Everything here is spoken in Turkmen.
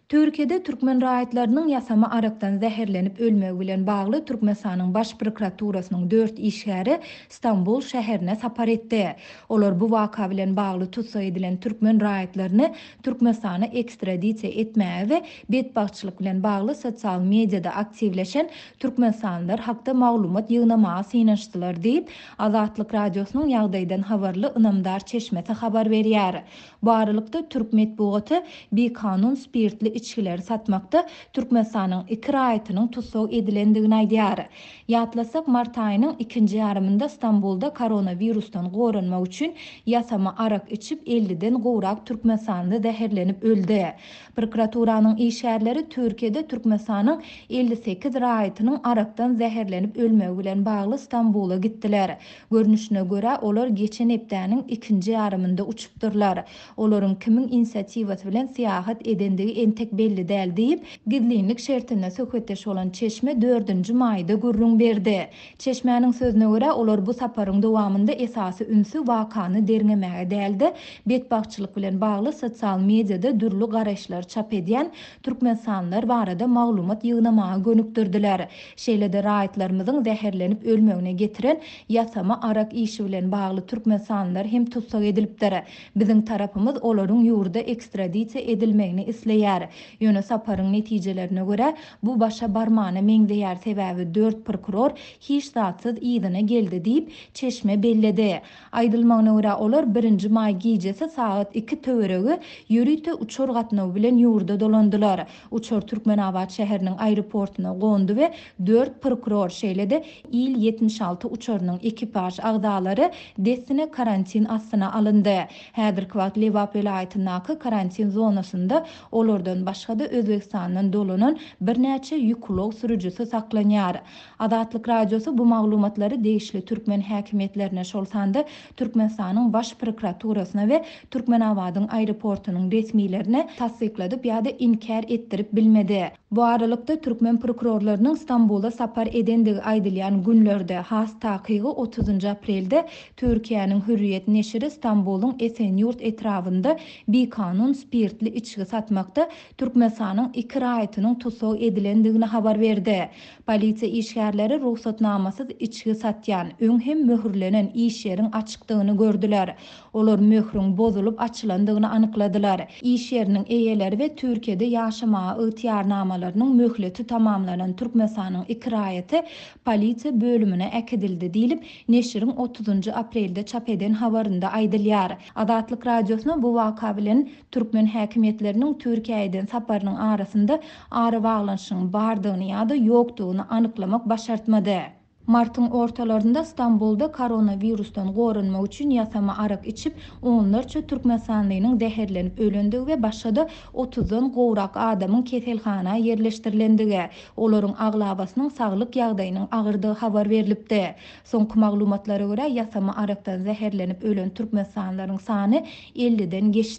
Türkiýede türkmen raýatlarynyň ýasama arakdan zäherlenip ölmegi bilen bagly Türkmenistanyň Baş prokuraturasynyň dört işgäri Stambul şäherine sapar etdi. Olar bu waka bilen bagly tussag edilen türkmen raýatlaryny Türkmenistana ekstradisiýa etmäge we betbagtçylyk bilen bagly sosial mediada aktiwleşen türkmenistanlylar hakda maglumat ýygnamaga synanyşdylar diýip, Azatlyk Radiosynyň ýagdaýdan habarly ynamdar çeşmesi habar berýär. Bu aralykda, türk metbugaty bikanun spirtli içgileri satmakda Türkmenistanyň iki raýatynyň tussag edilendigini aýdýar. Ýatlasak, mart aýynyň ikinji ýarymynda Stambulda koronawirusdan goranmak üçin ýasama arak içip, elliden gowrak türkmenistanly zäherlenip öldi. Prokuraturanyň işgärleri Türkiýede Türkmenistanyň 58 raýatynyň arakdan zäherlenip ölmegi bilen bagly Stambula gitdiler. Görnüşine görä, olar geçen hepdäniň ikinji ýarymynda uçupdyrlar. Olaryň kimiň inisiatiwasy bilen syýahat edendigi entek belli däl diýip, gizlinlik şertinde söhbetdeş bolan çeşme dördünji maýda gürrüň berdi. Çeşmäniň sözüne görä, olar bu saparyň dowamynda esasy ünsi wakany derňemäge däl-de, betbagtçylyk bilen bagly sosial mediada dürli garaýyşlary çap edýän türkmenistanlylar barada maglumat ýygnamaga gönükdirdiler. Şeýle-de raýatlarymyzyň zäherlenip ölmegine getiren ýasama arak işi bilen bagly türkmenistanlylar hem tussag edilipdir. Biziň tarapymyz olaryň ýurda ekstradisiýa edilmegini isleýär. Ýöne saparyň netijelerine görä, bu başa barmana meňzeýär, sebäbi dört prokuror hiç zatsyz yzyna geldi diýip, çeşme belledi. Aýdylmagyna görä, olar birinji maý gijesi sagat iki töweregi ýörite uçar gatnawy bilen ýurda dolandylar. Uçar Türkmenabat şäheriniň aeroportuna gondy we dört prokuror, şeýle-de Il-76 uçarynyň ekipaž agzalary dessine karantin astyna alyndy. Häzirki wagt Lebap welaýatyndaky karantin zonasynda olardan başga-da Özbegistandan dolanan birnäçe ýük ulag sürüjisi saklanýar. Azatlyk Radiosy bu maglumatlary degişli türkmen häkimiýetlerine, şol sanda Türkmenistanyň Baş prokuraturasyna we Türkmenabadyň aeroportunyň resmilerine tassykladyp ýa-da inkär etdirip bilmedi. Bu aralykda, türkmen prokurorlarynyň Stambula sapar edendigi aýdylýan günlerde, has takygy otuzynjy aprelde Türkiýäniň Hürriýet neşiri Stambulyň Esenýurt etrabynda bikanun spirtli içgi satmakda Türkmenistanyň iki raýatynyň tussag edilendigini habar berdi. Polisiýa işgärleri rugsatnamasyz içgi satýan, öň hem möhürlenen iş ýeriň açykdygyny gördüler. Olar möhrüň bozulyp açylandygyny anykladylar. Iş ýeriniň eýeleri we Türkiýede ýaşamaga ygtyýarnamalarynyň möhleti tamamlanan Türkmenistanyň iki raýaty polisiýa bölümine äkidildi diýlip, neşiriň otuzynjy aprelde çap eden habarynda aýdylýar. Azatlyk Radiosyna bu waka bilen Türkmen häkimiýetleriniň Türkiýä eden saparynyň arasynda arabaglanyşygyň bardygyny ýa-da ýokdugyny anyklamak başartmady. Martyň ortalarynda Stambulda koronawirusdan goranmak üçin ýasama arak içip, onlarça türkmenistanlynyň zäherlenip ölendigi we başga-da otuzdan gowrak adamyň keselhana ýerleşdirilendigi, olaryň aglabasynyň saglyk ýagdaýynyň agyrdygy habar berlipdi. Soňky maglumatlara görä, ýasama arakdan zäherlenip ölen türkmenistanlylaryň sany elliden geçdi.